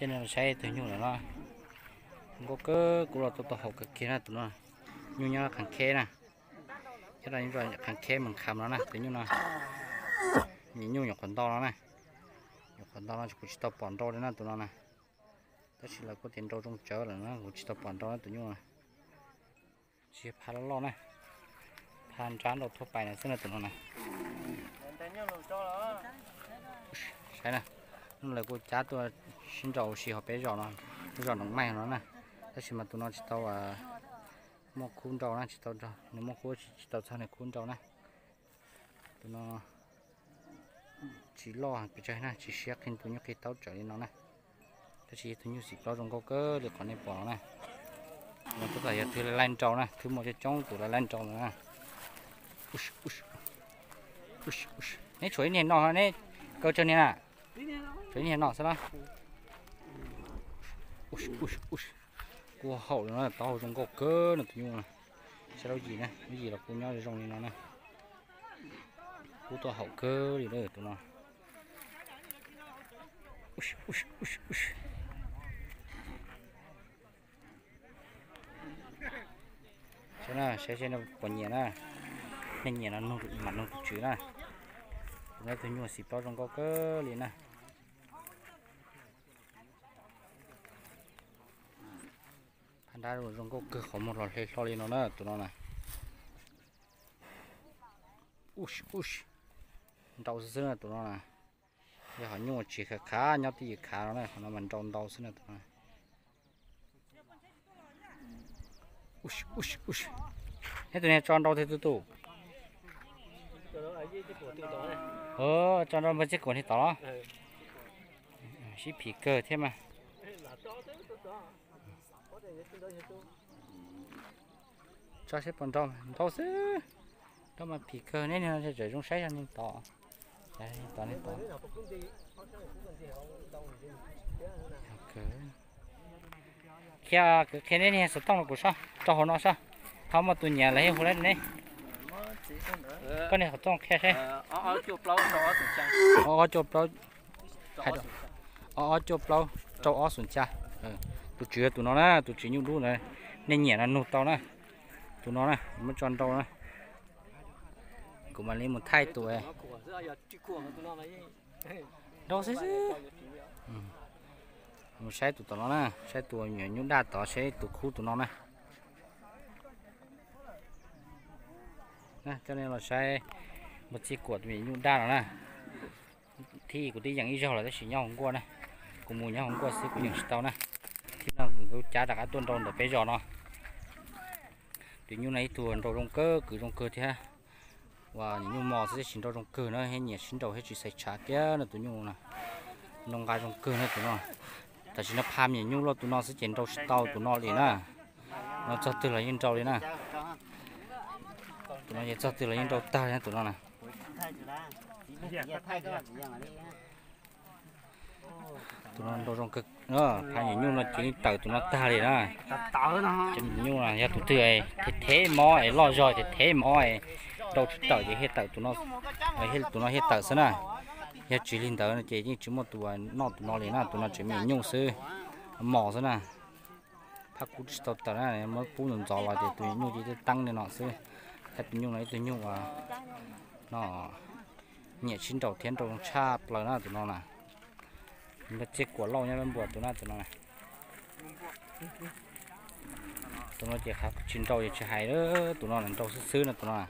Saib tus nyuj ntawm no, zoo nkauj kawg, kub los tuaj tau haum kawg kiag na tus no. Nyuj nyob Qhaav Kheb na, nyob Qhaav Kheb Moos Kham no na tus nyuj no. Nyuam nyuj nyuam qhuav nto no na, nyuam qhuav nto no kuv tsis tau pom nrau li na tus no na. Tab sis lawv kuj tias nrau zoo tsawv lawm na, kuv tsis tau pom nrau na tus nyuj no. Tsis yog pha loj loj na, pha nrab nrau thuaj pais no xwb na tus no na. Saib na, hnub lawv kuj cab tuaj sib nrau ua si hauv peb zos no, lub zos Noom Maij no na. Tab sis mas tus no tsis tau muaj khub nrau na, tsis tau, nws muaj khub tsis tau txog nws khub nrau na. Tus no tsis loj pes tsawg na, tsis siab qhib tus nyuj qhib taub tsawv li no na. Tab sis yog tus nyuj xim plaub zoo nkauj kawg li qhov nej pom no na. No tab tom yog thwb laij laij nrau na, thwb muaj coob coob tus laij laij nrau no na. Neb tshuav ib niag no, neb kaw tsawg niag na? Tshuav ib niag no xwb na. Kub haum li no, taub hau zoo nkauj kawg no tus nyuj na. Saib lub yim na, lub yim los kuj nyob zoo li no na. Kub tuaj haum kawg li tus no. Saib na, saib seb nej puas nyiam na. Nej nyiam no mam nug tus tswv na. Tus no tus nyuj xim plaub zoo nkauj kawg li na. Phab nrab zoo nkauj kawg, qhov muag los hle hlo li no na tus no na. Nrau xwb xwb na tus no na. Yog qhov nyuj tsis khav khav nyob twj ywm khav no na, qhov no mas nrau ntau xwb na tus no. Neb tus niag tso nrau twg tus tus? Tso nrau npawg Txiaj Kuam niag tod los? Sib phim kawg thiab mas. Tso seb puas nrau, nrau xwb. Nrau mas phim kawg, neb niag no tseem zoo saib zog niag tod. Tod niag tod. Qhia, qhia neb niag xov tooj rau kuv sob, rau hauv no sob. Thaum muaj tus nyiam lawv hu lawm ne. Koj niag xov tooj qhia seb. Ob ob cuaj plaub, hais rau, ob ob cuaj plaub rau ob xoom xya. Tus tswv tus no na, tus tswv nyuj dub na, nej nyiam no nug tau na. Tus no na, muab tso nrau na. Kuv mam li mus thaij tus. Nrau xwb xwb. Mus saib tus tom no na, saib tus nyuam nyuj daj tod, saib tus khub tus no na. Coj nej los saib npawg Txiaj Kuam tus me nyuj daj no na. Thib kuv twb yeem ib zaug lawm tab sis nyob hauv nkuaj na. Kuv mus nyob hauv nkuaj xwb kuv yeem tsis tau na. Thib no kuv cab rov qab tuaj nrau ntawm peb zos no. Tus nyuj no ib tug nrau zoo kawg, kwv zoo kawg thiab. Uas nyuam nyuj mos xwb tab sis nrau zoo kawg na, thiab nyiam sib nraus thiab tsis xaiv tshav kiag no tus nyuj no. Nrau nqa zoo kawg no tus no. Tam sim no pha me nyuam nyuj loj tus no xwb ces nrau tsis tau tus no li na. No txog twg los yeej nrau li na. Tus no ces txog twg los yeej nrau tag li na tus no na. Tus no nrau zoo kawg, pha me nyuam nyuj no ces yeej tawm tus no tag li na. Cov me nyuam nyuj no yog tus twg thev thev mob es loj zog thev thev mob es nrau tsis tawm ces thiaj tawm tus no, tus no thiaj tawm xwb na. Yog tsis li ntawd no ces yeej tsis muaj tus noj tus no li na, tus no tseem me nyuam nyuj xwb, mos xwb na. Phab kub tsis tau tawm na, muab pub ntxov ntxov los ces tus me nyuam nyuj ces twb teeb li no xwb. Thiab tus nyuj no ib tug nyuj uas no nyiam sib nraus thiab nrau zoo tshaj plaws na tus no na. Npawg Txiaj Kuam Lauj nyob Nab Npuas tus no, tus no na. Tus no ces qhov tsis nrau ces tsis hais, tus no nrau xwb xwb no tus no na.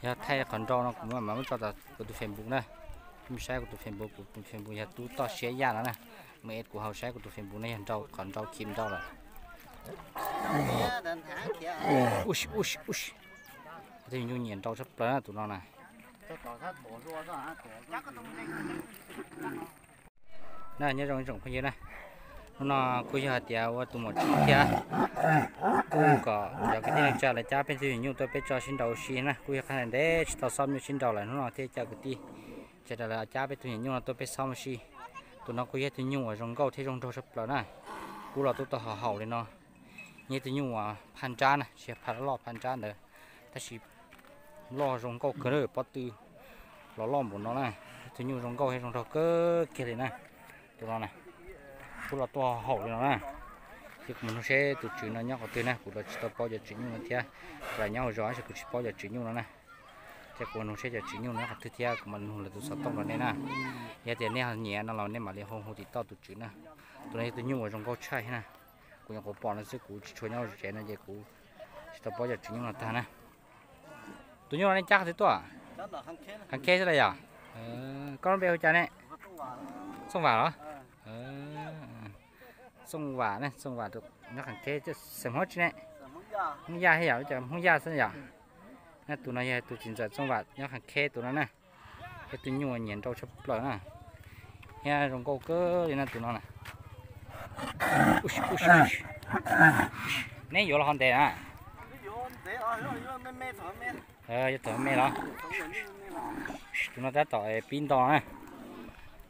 Yog thaij qhov nrau no kuv mam muab tso tom kuv tus Facebook na. Mus saib kuv tus Facebook, kuv tus Facebook yog Tub Toj Siab Yaj no na. Mus es kuv hauv saib kuv tus Facebook no yog nrau, qhov nrau khi nrau lawm. Tus nyuj nyiam nrau tshaj plaws na tus no na. Na nyob zoo ib tsoom phooj ywg na, hnub no kuj yog hais tias ua tus maum tswv thiab kuj kom cov kwv tij neej tsa lawv cab peb tug nyuam nyuj tuaj peb tso sib nraus ua si na, kuj yog qhov ntev tsis tau xob nyuj sib nraus lawm, hnub no thiaj cov kwv tij sawv daws lawv cab peb tug nyuam nyuj no tuaj peb xob ua si. Tus no kuj yog ib tug nyuj uas zoo nkauj thiab zoo nraug tshaj plaws na. Kub los tuaj tau haum haum li no. Nyob ib tug nyuj uas phaj nrab na, tsis yog phaj loj, phaj nrab ntawd, tab sis loj zoo nkauj kawg na, pob tw los loj npaum no na. Tus nyuj zoo nkauj thiab zoo nraug kawg kiag li na. Tus no na, kuv los tuaj haum li no na. Ces kuv mus nug seb tus tswv no nyob qhov twg na, kuv los tsis tau paub cov tswv nyuj no thiab. Kuv lam nyob hauv zos tab sis kuv tsis paub cov tswv nyuj no na. Ces kuv nug seb cov tswv nyuj no nyob qhov twg thiab kuv mam nug lawv tus xov tooj rau nej na. Yog tias nej nyiam no los nej mam li hu hu tim toj tus tswv na. Tus no yog tus nyuj uas zoo nkauj tshaj thiab na. Kuv nyuam qhuav pom no xwb, kuv tsis tshua nyob tsev no ces kuv tsis tau paub cov tswv nyuj no tag na. Tus nyuj no nej cab qhov twg tuaj? Qhov Kheb xwb los yog? Koj lub npe hu cas ne? Txooj Vam los? Txooj Vam ne, Txooj Vam nyob Qhov Kheb, xeem Hmoob tsi ne? Hmoob Yaj thiab yom, cov Hmoob Yaj xwb yom. Tus no yog tus txiv ntxawm Txooj Vam nyob Qhov Kheb tus no na. Ib tug nyuj nyiam nrau tshaj plaws na. Thiab zoo nkauj kawg li na tus no na. Neb yuav los ho ntev na? Yuav thaum me los? Tus no tab tom pib nto na.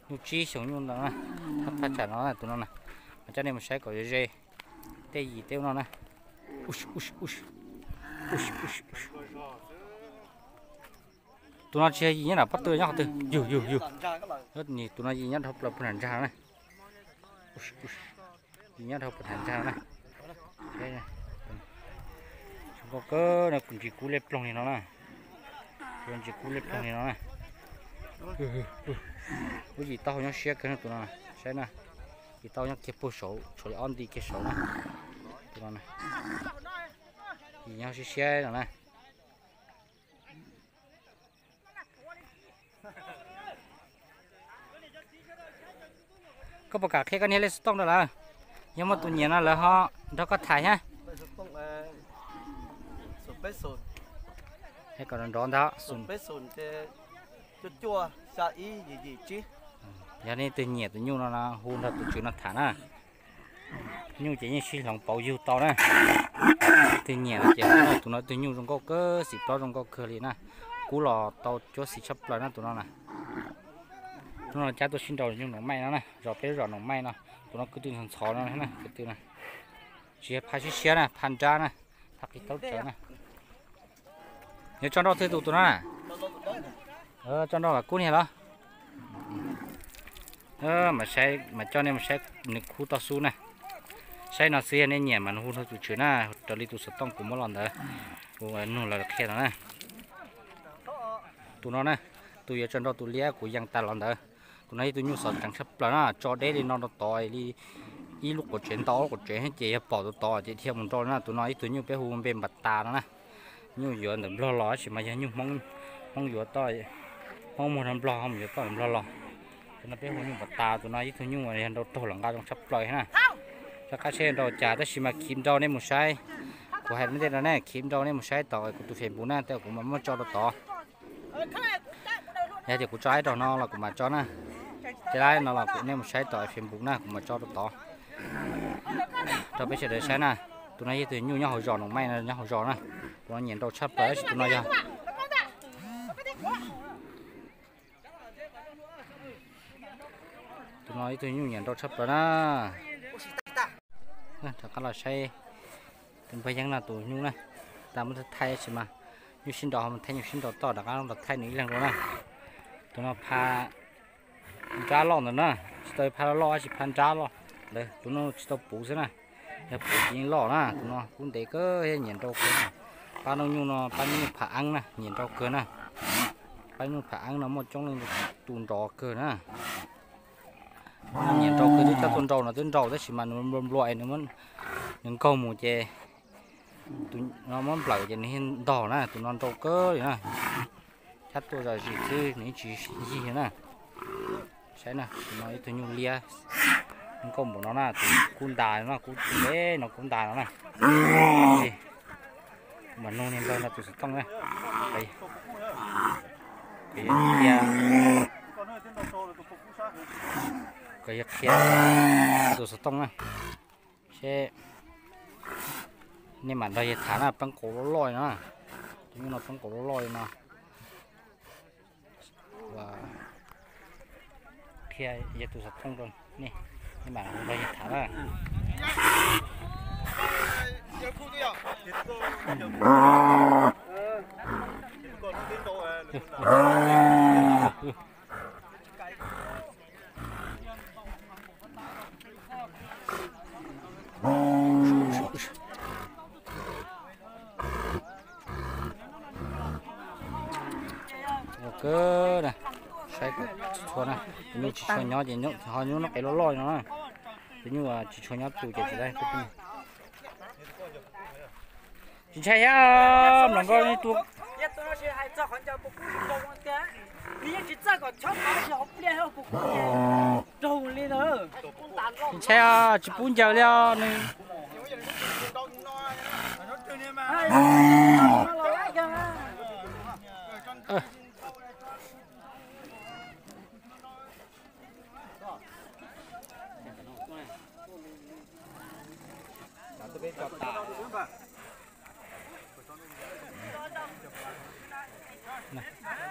Nyuj tsib xyoos nyuj ntawd na. Thaj tsam no tus no na. Mas coj nej mus saib kom ze tej yim tej ub no na. Tus no tsis yog yim nyob nram pob tw, nyob qhov twg? Yug yug yug. Tus no yim nyob dhau plaws puag nram ntsag na. Yim nyob dhau puag nram ntsag na. Zoo nkauj kawg no, kuv ntsis kub liab ploog li no na. Kuv ntsis kub liab ploog li no na. Kuv yim taub hau nyob siab kawg no tus no, saib na. Yim taub hau nyob kiag puag saud, tshuav li ob nti kiag saud na. Tus no na, yim nyob siab siab no na. Koj puas kam qhia koj niag lej xov tooj rau lawv? Yog muaj tus nyiam no lawv ho nrog koj tham thiab. Kom nrov ntag. Yog nej twg nyiam tus nyuj no no hu nrog tus tswv no tham na. Nyuj ces yeej sib hloov pauv yug tau na. Twg nyiam no ces tus no tus nyuj zoo nkauj kawg, xim plob zoo nkauj kawg li na. Kub los tau cuab xim tshaj plaws na tus no na. Hnub no cab tuaj sib nraus nyuj Noom Maij no na, zos peb lub zos Noom Maij no. Tus no kwv tw ntxhov ntxhov no na, kwv tw na. Tsis yog pha siab siab na, pha nrab na, pha qis taub tsawv na. Yuav tso nrau twg tus tus no na? Tso nrau Vam Kub niag los? Mas saib, mas coj nej mus saib nws khub toj xub na. Saib no xwb yog nej nyiam mas hu nrog tus tswv na, raws li tus xov tooj kuv muab los ntawd, kuv nug lawv qhia no na. Tus no na, tus yuav tso nrau tus liab kuv yees tas los ntawd. Tus no yog tus nyuj xov tseev tshaj plaws na, tso deb li no rau tod li ib lub quav tsev ntau lub quav tsev ces yog pom tus tod ces dhia mus nrau na. Tus no ib tug nyuj peb hu npe Npas Tas no na. Nyuj yuav ntawm Nplog los tab sis mas yog nyuj Hmoob, Hmoob yuav toj, Hmoob muag rau Nplog, Hmoob yuav toj ntawm Nplog los. Tus no peb hu nyuj Npas Tas, tus no ib tug nyuj yog nrau taug lawm nqa zoo tshaj plaws na. Tsis qab saib nrau cas tab sis mas khiv nrau nej mus saib. Kuv hais me ntej no ne, khiv nrau nej mus saib tom kuv tus Facebook na, tej kuv mam muab tso rau tod. Yog tias kuv tso ib rau no los kuv mam tso na. Tej lab no los kuv, nej mus saib tom Facebook na, kuv mam tso rau tod rau peb sawv daws saib na. Tus no yog tus nyuj nyob hauv zos Noom Maij no, nyob hauv zos na. Tus no nyiam nrau tshaj plaws tab sis tus no yog, tus no ib tug nyuj nyiam nrau tshaj plaws na. Rov qab los saib tus npawg Yeeb no tus nyuj na. Tas muab thaij tab sis mas nyuj sib nraus ho mus thaij nyuj sib nraus toj, rov qab los thaij nws ib leeg dua na. Tus no pha nrab loj ntawd na, tsis tau pha loj loj tab sis pha nrab loj ntawd, tus no tsis tau puv xwb na. Yog puv ces yeej loj na. Tus no kub ntev kawg thiab nyiam nrau kawg na. Pab nyuj no pab nyuj phav eeb na, nyiam nrau kawg na. Pab nyuj phav eeb no muaj coob leej tus nrov kawg na. Nyiam nrau kawg, twb coj tuaj nrau no twb nrau tab sis mas nws nplua nplua es nws nkaug mus ces tus no muab nplawm ces nws thiaj ntog na. Tus no nrau kawg li na. Cab tuaj zam zis xwb nws yeej tsis yig na. Saib na, tus no ib tug nyuj liab, nkauj npaum no na, tus kub ntas no, kub ntev no, kub ntas no na. Kuv mam nug niag npawg no tus xov tooj na. Kuv yuav qhia, kuv yuav qhia tus xov tooj na. Seb nej mam nrog yawg tham na, peeb qau loj loj li no. Tus nyuj no peeb qau loj loj li no. Qhia yawg tus xov tooj rau nej, nej mam nrog yawg tham na. Ua kawg na, saib kom txhua na, tus nyuj tsis tshua nyob ces ho nyuj noj qe loj loj no na, tus nyuj tsis tshua nyob tus ces tsis tau. Tsis ntshai thiab, mloog nkauj tus. Tsis ntshai, tsis pub ncaws li os nws.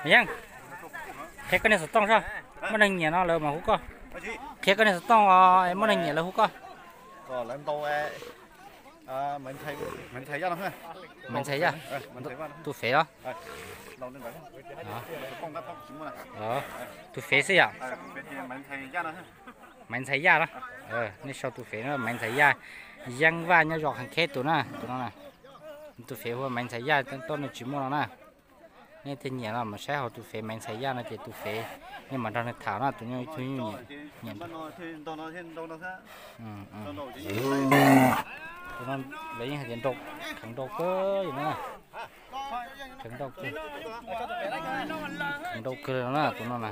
Yeej, qhia koj niag xov tooj soj, muaj neeg nyiam no lawv mam hu koj. Qhia koj niag xov tooj os, muaj neeg nyiam lawv hu koj. Maiv Ntxhais Yaj, tus fev os. Tus fev xwb yom. Maiv Ntxhais Yaj no, nej sau tus fev no Maiv Ntxhais Yaj, Yeej Vaj nyob zos Kheev Kheb tus na, tus no na. Tus fev hu Maiv Ntxhais Yaj, toj no tsis muaj no na. Nej thiaj nyiam no mas saib hauv tus fev Maiv Ntxhais Yaj no ces tus fev nej mam nrog nws tham na, tus nyuj ib tug nyuj nyiam. Tus no lawv yeej hais tias kheev nrau kawg li na. Kheev nrau kawg, kheev nrau kawg li no na tus no na.